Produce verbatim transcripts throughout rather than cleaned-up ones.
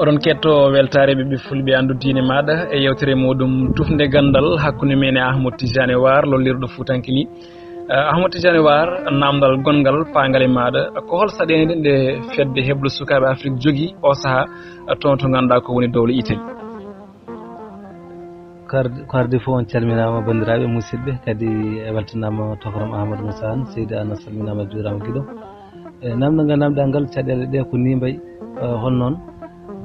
Oɗon ketto weltaare ɓiɓɓe fulɓe anndu diine maaɗa e yewtere muɗum tufnde ganndal hakkunde men e Ahmad Tijani Waar, lollirɗo Fuutankili. Eh, Ahmad Tijani Waar, namdal gonngal paangal e maaɗa, ko hol saɗeende nde fedde heblo sukaaɓe Afrik jogi o saha, eh, toon to ngannduɗaa ko woni dowla Italie? Kardi, kardi fof on calminaama, banndiraaɓe musidɓe, kadi e weltanaama tokoram Amadou Moussa Anne. Seydi Anne, a salminaama, a juuraama giɗo. E namdal ngal namdal ngal, caɗeele ɗe ko ni mbayi, eh, hol noon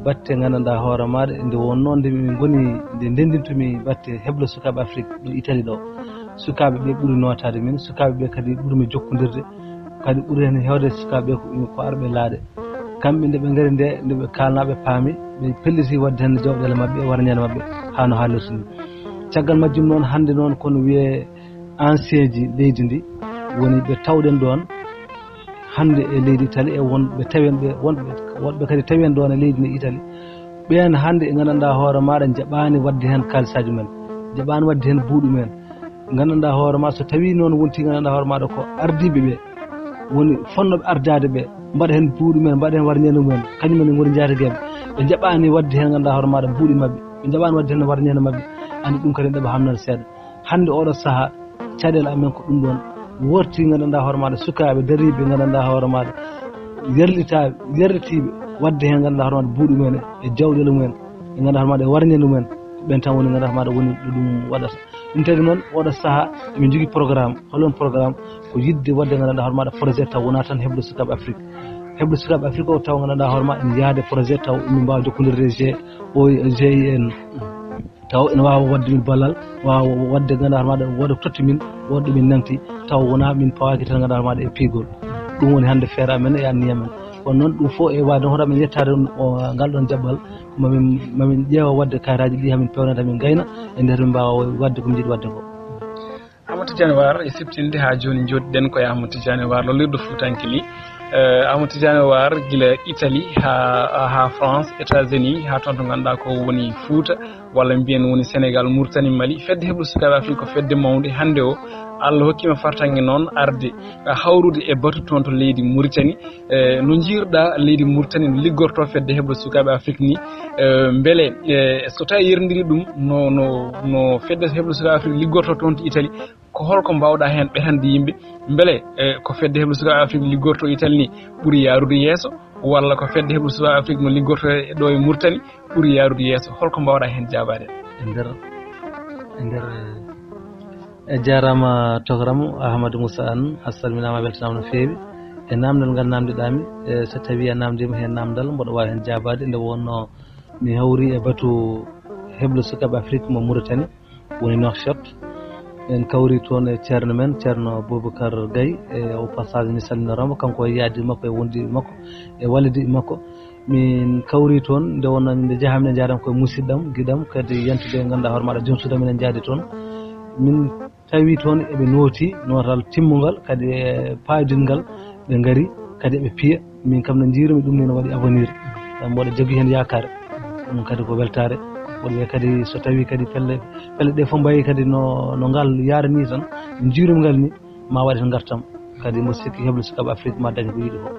batte nganndanɗaa hoore maaɗa nde wonnoo nde min ngoni, nde ndenndintumi batte heblo sukaaɓe Afrik ɗo Italie ɗo. Sukaaɓe ɓe ɓuri nootaade min, sukaaɓe ɓe kadi ɓurmi jokkondirde, kadi ɓuri heen heewde sukaaɓe ɓe ko, ko arɓe laaɗe. Kamɓe nde ɓe ngari nde, nde ɓe kaalnaa ɓe paami, ɓe pelliti waɗde heen jawɗeele maɓɓe e warñeende maɓɓe haa no haalirta ni. Caggal majjum noon, hannde noon kono wiyee ancien ji leydi ndi woni ɓe tawɗen ɗoon hannde e leydi Italie, e wonɓe tawen ɓe, wonɓe, wonɓe kadi tawen ɗoon e leydi ndi Italie. Ɓeen hannde e nganndanɗaa hoore maaɗa njaɓaani waɗde heen kaalisaaji men, njaɓaani waɗde heen buuɗi men. Nganndanɗaa hoore maaɗa so tawii noon wontii nganndanɗaa hoore maaɗa ko ardiiɓe ɓe woni fonnooɓe ardaade ɓe, mbaɗa heen buuɗi men, mbaɗa heen warñeende mumen, kañum en ngoni njaatigeeɓe. Ɓe njaɓaani waɗde heen nganndanɗaa hoore maaɗa buuɗi maɓɓe, ɓe njaɓaani waɗde heen warñeende maɓɓe. Anndi ɗum kadi ɗeɓa hamnata seeɗa. Hannde oɗo sahaa, caɗeele amen ko ɗum ɗoon. Worti nganndanɗaa hoore maaɗa sukaaɓe dariiɓe nganndanɗaa hoore maaɗa yerlitaaɓe, yerlitiiɓe waɗde heen nganndanɗaa hoore maaɗa buuɗi mumen e jawɗeele mumen, e nganndanɗaa hoore maaɗa e warñeende mumen. Ko ɓeen tan woni nganndanɗaa hoore maaɗa woni ɗo ɗum waɗata. Ɗum tagi noon, oɗo sahaa emin njogii programme. Hol oon programme? Ko yiɗde waɗde nganndanɗaa hoore maaɗa projet taw wonaa tan heblo sukaaɓe Afrik. Heblo sukaaɓe Afrik o taw nganndanɗaa hoore maaɗa ene yaade projet taw emin mbaawa jokkondirde e G O, G I N. Taw ene waawa waɗde min ballal, waawa waɗde nganndanɗaa hoore maaɗa, waɗa totti min, waɗa ɗo min nangti, taw wonaa min pawaaki tan nganndanɗaa hoore maaɗa e piigol. Ɗum woni hannde feere amen e anniya men. Kono noon ɗum fof e waade hoore amen yettaade on, o, ngal ɗoon jaɓɓal, mamin, mamin ƴeewa waɗde kayitaaji ɗi hamin pewnata, min ngayna, e nder min mbaawa waɗde ko min njiɗi waɗde ko. Amadou Tidiane War, e siftinde haa jooni njooɗiɗen ko e Amadou Tidiane War, lollirɗo Fuutankili. Eh, Amadou Tidiane War, gila Italie haa, haa France, États-Unis, haa toon to ngannduɗaa ko woni Fuuta, walla mbiyen woni Sénégal, Mauritanie, Mali. Fedde Heblo Sukaaɓe Afrik ko fedde mawnde. Hannde o, Allah hokkiima fartaŋŋe noon arde, eh, hawrude e batu toon to leydi Mauritanie. Eh, no njiiruɗaa leydi Mauritanie no liggortoo fedde heblo sukaaɓe Afrik ni? Eh, mbele, eh, so tawi yerondiri ɗum no, no, no fedde heblo sukaaɓe Afrik liggortoo toon to Italie, ko holko mbaawɗaa heen ɓetande yimɓe? Mbele, eh, ko fedde heblo sukaaɓe Afrik liggortoo Italie ni ɓuri yaarude yeeso, walla ko fedde heblo sukaaɓe Afrik no liggortoo e ɗo e Mauritanie ɓuri yaarude yeeso? Holko mbaawɗaa heen jaabaade? E nder, e nder, eh, E jaaraama tokoram Ahmadou Moussa Anne, a salminaama, a weltanaama no feewi e naamndal ngal naamndiɗaa mi. E so tawii a naamndiima heen naamndal, mboɗo waawi heen jaabaade. Nde wonnoo mi hawri e batu heblo sukaaɓe Afrik mo Mauritanie, woni Nouakchott. En kawri toon e ceerno men, ceerno Boubacar Gaye. E o passage, mi salminoraama, kanko e yaadiiɓe makko e wondiiɓe makko e wallidiiɓe makko. Min kawri toon, nde wonnoo nde njahaami, nde njahaami ko e musidɗam, giɗam, kadi yantude e ngannduɗaa hoore maaɗa, joom suudu am, enen njaadi toon. Min tawi toon eɓe nooti nootal timmungal, kadi e paaydinngal, ɓe ngari, kadi eɓe piya. Min kam no njiirumi ɗum ni no waɗi avenir, mboɗo jogii heen yaakaare. Ɗum kadi ko weltaare. Mboɗo wiya kadi so tawii kadi pelle, pelle ɗe fof mbayi kadi no, no ngal yaara ni tan, njiirumi ngal ni, ma waɗ heen ngartam. Kadi mboɗo sikki heblo sukaaɓe Afrik ma dañ ko yiɗi ko.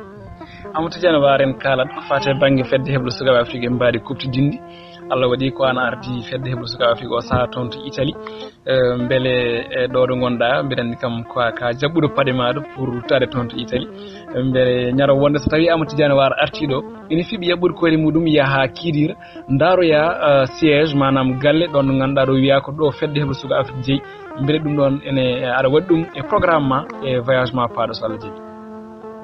Amadou Tidiane War, en kaalat ko faati e bannge fedde heblo sukaaɓe Afrik en mbaadi kuuɓtidinndi. Allah waɗi ko aan ardi fedde heblo sukaaɓe Afrik o sahaa toon to Italie. Eh, mbele, eh, ɗo ɗo ngonɗaa, mbiɗa anndi kam ko a, ka jaɓɓuɗo paɗe maaɗa pour ruttaade toon to Italie. Eh, mbele ñaro wonde so tawii Amadou Tidiane War artii ɗo, ina fiɓi yaɓɓude koyɗe muɗum yaha haa Kiidiira, ndaaroya, eh, siège, maanaam galle ɗoon ɗo ngannduɗaa ɗo wiyaa ko ɗo fedde heblo sukaaɓe Afrik jeyi. Mbele ɗum ɗoon ene, aɗa waɗi ɗum e programme ma, e voyage ma paaɗo, so Allah jaɓi?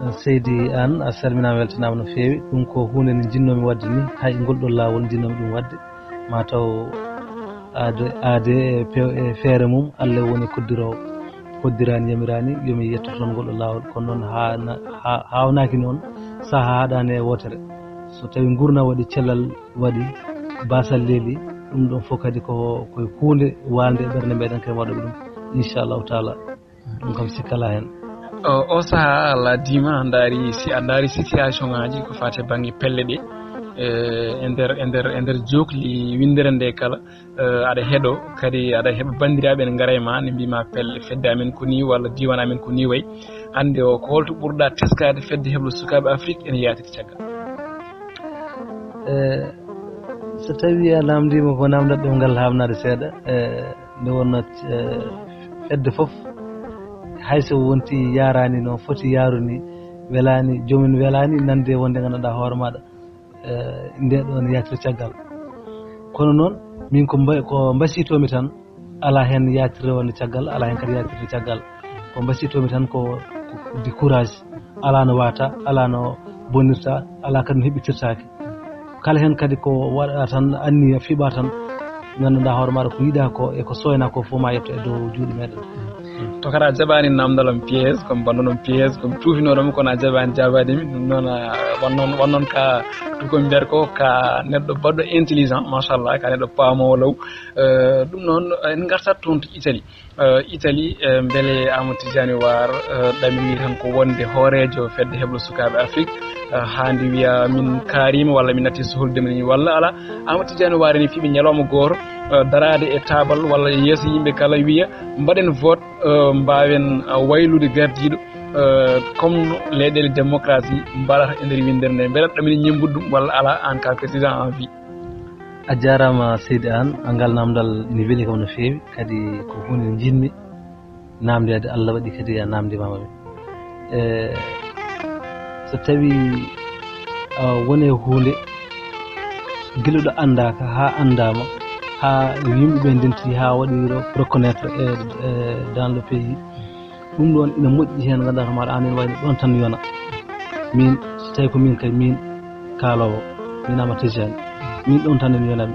Seydi Anne, a salminaama, weltanaama no feewi. Ɗum ko huunde nde njinnoomi waɗde ni, hay ngol ɗo laawol njinnoomi ɗum waɗde. Ma taw aade, aade e pew-, e feere mum, Allah woni koddiroowo. Koddiraani, yamiraani, yo mi yetto toon ngol ɗo laawol. Kono noon, haa na-, haa, haawnaaki noon, sahaa haaɗaani e wootere. So tawii nguurndam waɗi cellal, waɗi baasal leeli, ɗum ɗoon fof kadi ko, ko huunde waalnde e ɓernde meɗen, kadi waɗuɓe ɗum, inchallahu taala. Ɗum kam sikka alaa heen. O, o sahaa, Allah addiima, a ndaari si-, a ndaari situation ŋaaji ko faati e bannge pelle ɗe, e, e nder, e nder, e nder jookli winndere nde kala, e, aɗa heɗo, kadi aɗa heɓa banndiraaɓe ene ngara e ma, ne mbiy ma pelle, fedde amen ko nii, walla diiwaan amen ko nii wayi. Hannde o, ko holto ɓurɗaa teskaade fedde heblo sukaaɓe Afrik ene yaatiri caggal? E, So tawii a naamndiima ko naamndal ɗemngal haamnaade seeɗa, e nde wonnoo, e fedde fof, hay so wonti yaaraani no foti yaaru ni, welaani, joomum welaani nande wonde nganndanɗaa hoore maaɗa, e nde ɗoon yaatirde caggal. Kono noon, min ko mba-, ko mbasiytoo-mi tan, alaa heen yaatirde wonde caggal, alaa heen kadi yaatirde caggal. Ko mbasiytoo-mi tan ko, ko, ko di courage, alaa no waata, alaa no bonirta, alaa kadi no heɓɓitirtaake. Kala heen kadi ko waɗa tan anniya, fiɓa tan, nganndanɗaa hoore maaɗa ko yiɗaa ko e ko sooynaa ko fof ma yetto e dow juuɗe meeɗen. To kadi a jaɓaani naamndal am piège, comme mbanndon am piège, comme cuufinooɗo mo, kono a jaɓaani jaabaade mi. Ɗum noon, a, won noon, won noon ka, to ko mbiyata ko, ka neɗɗo baɗɗo intelligent, machallah, ka neɗɗo paamoowo law. Eh, ɗum noon, en ngartat toon to Italie. Eh, Italie, eh, mbele Amadou Tidiane War, eh, ɗaminii tan ko wonde hooreejo fedde heblo sukaaɓe Afrik, eh, haa nde wiya min kaariima walla min natti suhol demri walla alaa. Amadou Tidiane War ene fiɓi ñalawma gooto, eh, daraade e taabal walla yeeso yimɓe kala wiya mbaɗen vote, eh, mbaawen, eh, waylude gardiiɗo, eh, comme no leyɗeele démocratie mbaɗata e nder winndere nde. Mbele aɗa ɗaminii ñemmbude ɗum walla alaa, aan ka président en vie? A jaaraama seydi Aan, ngal naamndal ene weli kam no feewi, kadi ko huunde njiɗmi naamndeede, Allah waɗi kadi a naamndiima mi. E, so tawii a woni e huunde, gila ɗo anndaaka haa anndaama, haa yimɓe ɓe ndenti, haa waɗi ro-, reconnaître e, e dans le pays. Ɗum ɗoon ina moƴƴi heen, nganndanɗaa hoore maaɗa, aan ene wayi no ɗoon tan yona. Miin, so tawii ko miin kay, miin kaaloowo, miin Amadou Tidiane, miin ɗoon tan ene yona mi.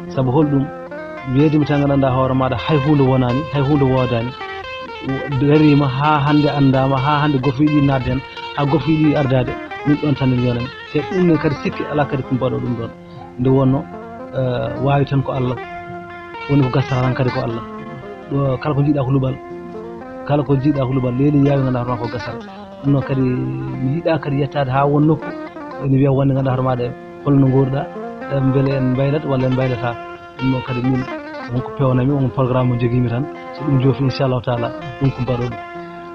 Sabu hol ɗum? Weedu mi tan, nganndanɗaa hoore maaɗa, hay huunde wonaani, hay huunde woodaani. Dariima haa hannde anndaama, haa hannde gofe ɗi naatde heen, haa gofe ɗi ardaade, miin ɗoon tan ene yona mi. Te ɗum ne kadi sikki alaa kadi ko mbaɗoo ɗum ɗoon. Nde wonnoo, eh, waawi tan ko Allah. Woni ko gasata tan kadi ko Allah. Ɗo kala ko jiiɗaa ko luɓal. Kala ko jiiɗaa ko luɓal. Leeli yaawi nganndanɗaa hoore maa ko gasata. Ɗum noon kadi mi yiɗaa kadi yettaade haa won nokku. Ene wiya wonde nganndanɗaa hoore maaɗa holno nguurɗaa. Eh, mbele en mbaylat walla en mbaylataa. Ɗum noon kadi min, won ko peewnami, won programme mo jogiimi tan. So ɗum joofi, inchallahu taala, ɗum ko mbaɗooɗo.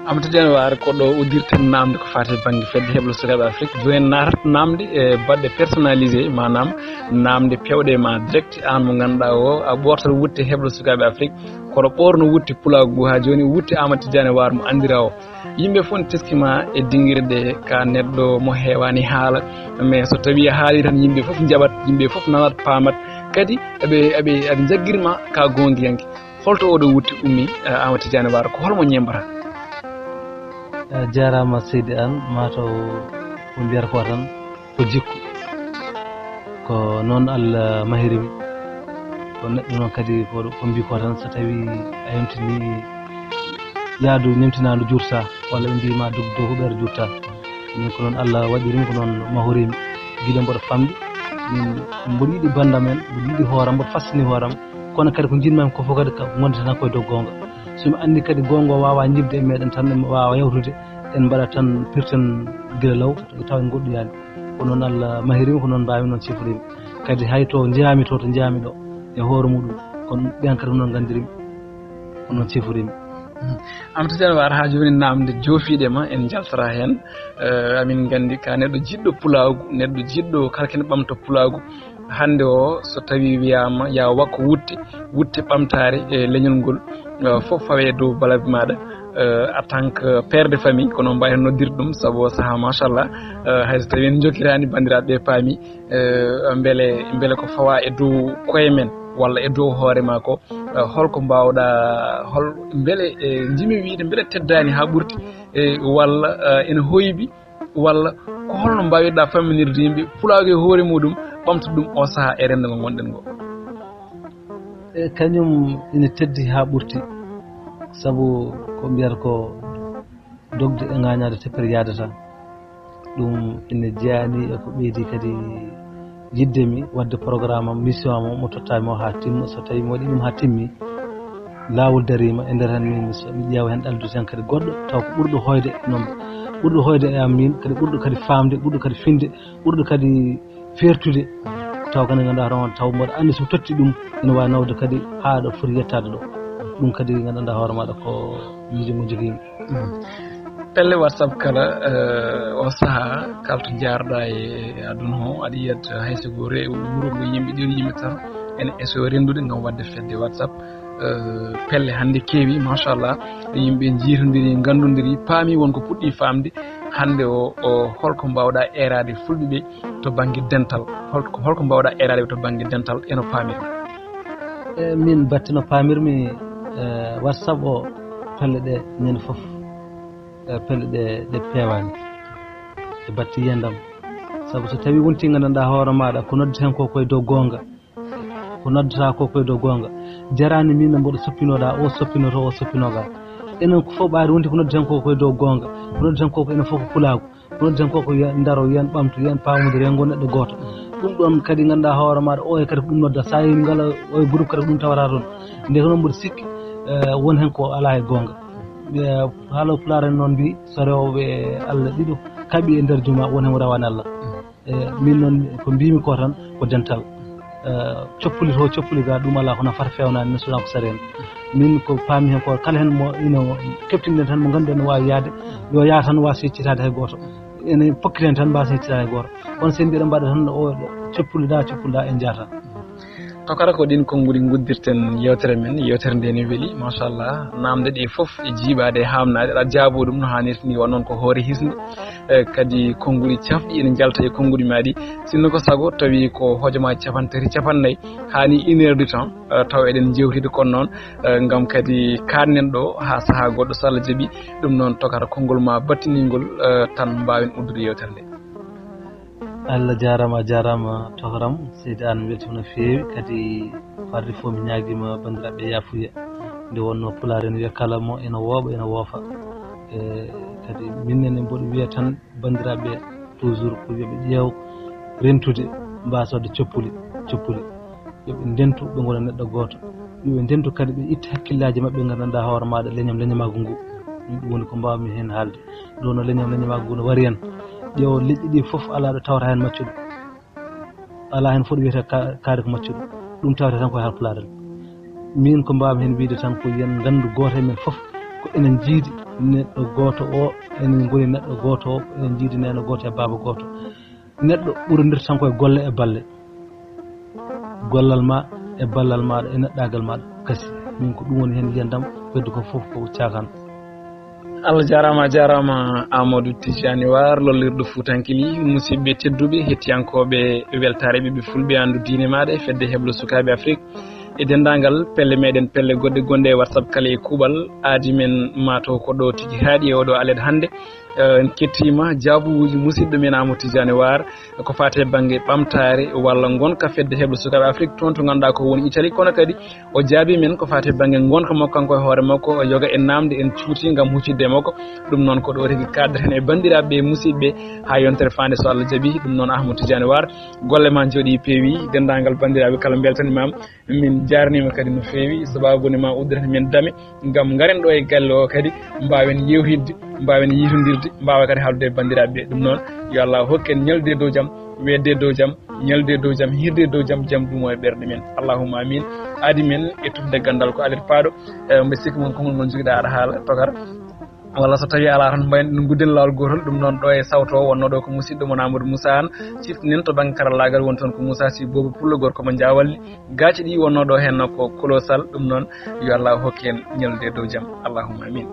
Amadou Tidiane War, ko ɗo uddirten naamnde ko faati e bannge fedde heblo sukaaɓe Afrik. Jooni en naatat naamnde e baɗɗe personnalisé, maanaam naamnde peewɗe ma direct, aan mo ngannduɗaa o, a ɓoortal wutte heblo sukaaɓe Afrik, kono ɓoorno wutte pulaagu ngu haa jooni, wutte Amadou Tidiane War mo anndiraa o. Yimɓe fof ne teskima e dingirɗe ka neɗɗo mo heewaani haala, mais so tawii a haalii tan yimɓe fof njaɓat, yimɓe fof nanat, paamat, kadi eɓe, eɓe, eɓe njaggirma ka goongiyanke. Holto oɗo wutte ummi, eh, Amadou Tidiane War, ko holmo ñembata? A jaaraama seydi Aan, mataw ko mbiyata ko tan ko jikku. Ko noon Allah mahiri mi. Ko neɗɗo noon kadi ko, ko mbi ko tan, so tawii a yontinii yaadu ñemtinaandu jurta, walla ɓe mbii ma dog dow huɓeere jurta. Min ko noon Allah waɗiri mi, ko noon mahori mi. Gila mboɗo famɗi, min mboɗo yiɗi banndam en, mboɗo yiɗi hooram, mboɗo fastini hooram. Kono kadi ko njiɗmi ko fof kadi ko ngonde tan koye dow goonga. So mi anndi kadi goonga o waawa ñiɓde e meɗen tan, mi waawa yawtude, en mbaɗa tan pirten gila law, tawa en goɗɗoyaani. Ko noon Allah mahiri mi, ko noon mbaawmi, noon sifori mi. Kadi hay to njeyaami to, to njeyaami ɗo, e hoore muɗum, kono ɓen kadi ko noon nganndiri mi, ko noon sifori mi. Amadou Tidiane War, haa jooni naamnde joofiiɗe ma en njaltata heen. Eh, amin nganndi ka neɗɗo jiɗɗo pulaagu, neɗɗo jiɗɗo kala kene ɓamta pulaagu. Hannde o, so tawii wiyaama yaa wakko wutte, wutte ɓamtaare e leñol ngol, eh, fof fawe e dow balabi maaɗa, eh, en tant que père de famille, ko noon mbaawten noddirde ɗum, sabu o sahaa, machallah, eh, hay so tawii en njokkiraani, banndiraaɓe ɓe paami, eh, mbele, mbele ko fawa e dow koye men, walla e dow hoore maa ko, eh, holko mbaawɗaa, hol, mbele, eh, njiɗmi wiyde, mbele teddaani haa ɓurti, eh, walla, eh, ene hoybi, walla ko holno mbaawirɗaa famminirde yimɓe pulaagu e hoore muɗum, ɓamta ɗum o sahaa e renndo ngo ngonɗen ngo? E kañum ina teddi haa ɓurti, sabu ko mbiyata ko dogde e ŋaañaade teppere yaadata. Ɗum ina jeyaani e ko ɓeydi kadi yiɗde mi waɗde programme am, mission am o mo tottaami o haa timma. So tawii mi waɗii ɗum haa timmi, laawol dariima e nder heen, min so mi ƴeewa heen ɗaldude heen kadi goɗɗo, taw ko ɓurɗo hoyde e noon, ɓurɗo hoyde e am miin, kadi ɓurɗo kadi faamde, ɓurɗo kadi finde, ɓurɗo kadi feertude, taw kadi ngannduɗaa hoore maa, taw mboɗo anndi so totti ɗum, ina waawi nawde kadi haa ɗo foti yettaade ɗo. Ɗum kadi nganndanɗaa hoore maaɗa ko miijo mo jogiimi. Mm. Pelle WhatsApp kala, eh, o saha, kala to njaarɗa e aduna o, aɗa yiyat hay so ko re-, wuro ngo yimɓe, ɗiɗo yimɓe tato, ene eso renndude ngam waɗde fedde WhatsApp. Eh, pelle hannde keewi, machallah, yimɓe njiitondiri, nganndondiri, paami won ko puɗɗi faamde. Hannde o, o, holko mbaawɗa eeraade fulɓe ɓe to bannge dental? Holko, holko mbaawɗa eeraade ɓe to bannge dental, eno paamirɗa? E min batte no paamirmi, e, WhatsApp o, pelle ɗe ñande fof, e, pelle ɗe, ɗe peewaani e batte yiyandam. Sabu so tawi wonti nganndanɗaa hoore maaɗa ko noddi tan ko koye dow goonga, ko noddata ko koye dow goonga, jaraani min no mboɗo soppinoɗa, o soppinoto, o soppinoga. Enen ko fof ɓaade wonti ko noddi tan ko koye dow goonga, ko noddi tan ko ko enen fof ko pulaagu. Kono tan koko wiya, ndaro, wiyan ɓamtu, wiyan paamodire, ngo neɗɗo gooto. Ɗum ɗoon kadi ngannduɗaa hoore maaɗa, o e kadi ko ɗum nodda. So a yii ngala o e groupe kadi ko ɗum tawata toon. Nde ko noon mboɗo sikki, eh, won heen ko alaa e goonga. Eh, haala pulaar en noon mbi, so rewɓe Allah ɗiɗo kaɓi e nder juma, won heen mo rawaani Allah. Eh, min noon ko mbimi ko tan ko dental. Eh, coppuli to, coppuli ga, ɗum alaa ko nafata feewnaani, ne sona ko sareen. Min ko paami heen ko kala heen mo ina keptinɗen tan mo ngannduɗen ne waawi yahde, yo yaah tan waasa yeccitaade hay gooto. Ene pokkiten tan mbaasa yeccitaade hay gooto. Kono sen mbiɗa mbaɗa tan o coppuli da, coppuli da en jaata. To kala ko ɗin konnguɗi nguddirten yewtere men, yewtere nde ne weli, machallah. Namde ɗe fof e jiiɓaade e haamnaade, aɗa jaabo ɗum no haanirta ni, wa noon ko hoore hisnde. Eh, kadi konnguɗi cafɗi ene njalta e konnguɗi ma ɗi. Sinno ko sago tawi ko hojomaaji capantati, capannay, haani une heure de temps, eh, taw eɗen jewtide kono noon, eh, ngam kadi kaaɗnen ɗo haa sahaa goɗɗo so Allah jaɓi. Ɗum noon tokata konngol ma battiningol, eh, tan mbaawen uddude yewtere nde. Allah jaaraama, a jaaraama tokaram. Seydi Aan, mi weltiima no feewi, kadi farde fof mi ñaagiima banndiraaɓe yaafuya. Nde wonnoo pulaar ene wiya kala mo ene wooɓa ene woofa. Eh, kadi min nene mboɗo wiya tan banndiraaɓe toujours ko yo ɓe ƴeew rentude, mbaasa waɗde coppuli, coppuli. Yo ɓe ndentu, ɓe ngona neɗɗo gooto. Yo ɓe ndentu kadi, ɓe itta hakkillaaji maɓɓe, nganndanɗaa hoore maaɗa leñam leñamaagu ngu. Ɗum woni ko mbaawmi heen haalde. Ɗo no leñam leñamaagu ngu no wari en. Ƴeew leƴƴi ɗi fof, alaa ɗo tawata heen maccuɗo. Alaa heen fof ɗo wiyata ka-, kaari ko maccuɗo. Ɗum tawata tan ko e Haalpulaar en. Min ko mbaawmi heen wiyde tan ko yo en nganndu gooto e men fof ko enen njiidi neɗɗo gooto o, enen ngoni neɗɗo gooto o, enen njiidi neene gooto e baaba gooto. Neɗɗo ɓurondirta tan koye golle e balle. Gollal ma e ballal maɗa e neɗɗagal maɗa kasi. Min ko ɗum woni heen yiyandam, heddu ko fof ko caakan. Allah jaaraama, a jaaraama Amadou Tidiane War, lollirɗo Fuutankili. Musidɓe tedduɓe, hettiyankooɓe weltaare ɓiɓɓe fulɓe, anndu diine maaɗa e fedde heblo sukaaɓe Afrik e denndaangal pelle meɗen, pelle goɗɗe gonɗe e WhatsApp kala e kuuɓal aadi men, mato ko ɗo tigi haaɗi e oɗo alet hannde. Eh, en kettiima jaabuwuuji musidɗo men Amadou Tidiane War, ko faati e bannge ɓamtaare walla ngonka fedde heɓlo sukaaɓe Afrik toon to ngannduɗaa ko woni Italie. Kono kadi o jaabii men ko faati e bannge ngonka makko kanko e hoore makko, o yoga e naamnde en cuuti ngam huccitde e makko. Ɗum noon ko ɗo tigi kaaɗdeten e banndiraaɓe e musidɓe haa yontere faande so Allah jaɓi. Ɗum noon Amadou Tidiane War, golle ma njooɗii peewi, denndaangal banndiraaɓe kala mbeltaniima. Min njaarniima kadi no feewi, sabaabu ne ma uddirata men dame, ngam ngaren ɗo e galle o kadi, mbaawen yewhidde, mbaawen yiitondirde, mbaawa kadi haaldude e banndiraaɓe ɓe. Ɗum noon, yo Allah hokku en ñalde dow jam, wedde dow jam, ñalde dow jam, hirde dow jam, jam duumo e ɓerɗe men. Allahumma amin. Aadi men e tufde ganndal ko alet paaɗo, eh, mbe sikki mon konngol ngol njogiɗaa aɗa haala, tokar. Walla so tawii alaa tan, mbayen ɗum gudden laawol gootol. Ɗum noon, ɗo e sawto o wonnoo ɗo ko musidɗo mon Amadou Moussa Anne, ciftinen to bannge karallaagal woni toon ko Moussa Sy Boobo Pullo, gorko mo Jaawalli. Gaaci ɗi wonnoo ɗo heen ko Kolosal. Ɗum noon, yo Allah hokku en ñalde dow jam. Allahumma amin.